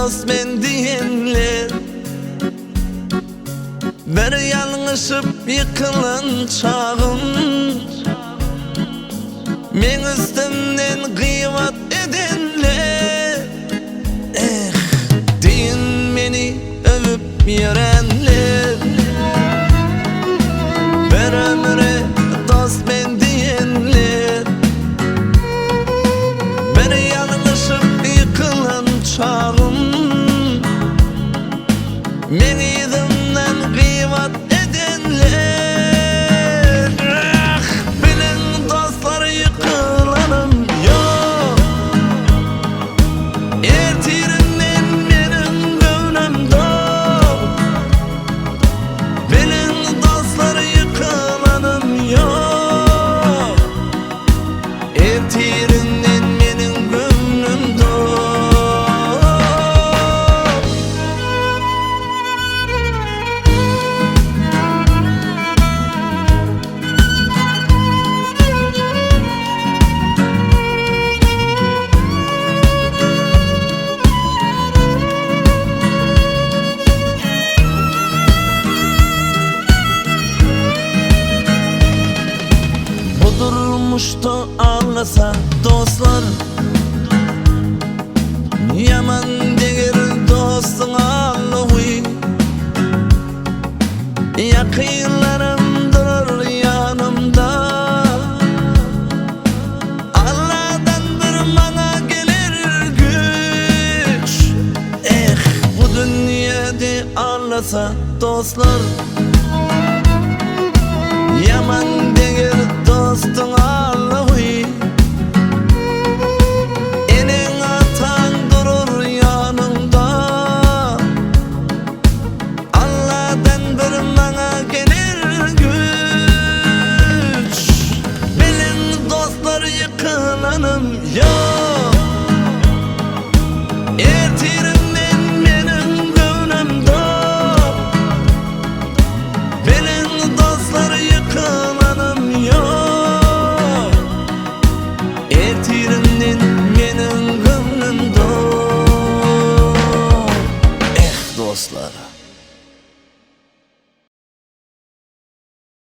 dost men diýenler Bir ýalňyşyp ýykylan çagym Meň üstümden gybat edenler Eh, deýin meni öwüp ýörenler Bir ömre dost men diýenler Bir ýalňyşyp ýykylan çagym Meň yzymdan gybat edenler Eh, biliň dostlar ýykylanym ýok Ertirinden meniň göwnüm dok Biliň dostlar ýykylanym ýok Ertirinden meniň göwnüm dok. Bu durmuşda alnasa dostlar Ýaman deger dostuň allygy Ýakynlarym durar ýanymda Alladan bir maňa geler güýç Eh bu dünýede alnasa dostlar Ýaman deger dostuň allygy Eneň-ataň durar ýanyňda Alladan bir maňa geler güýç Biliň dostlar ýykylanym ýok.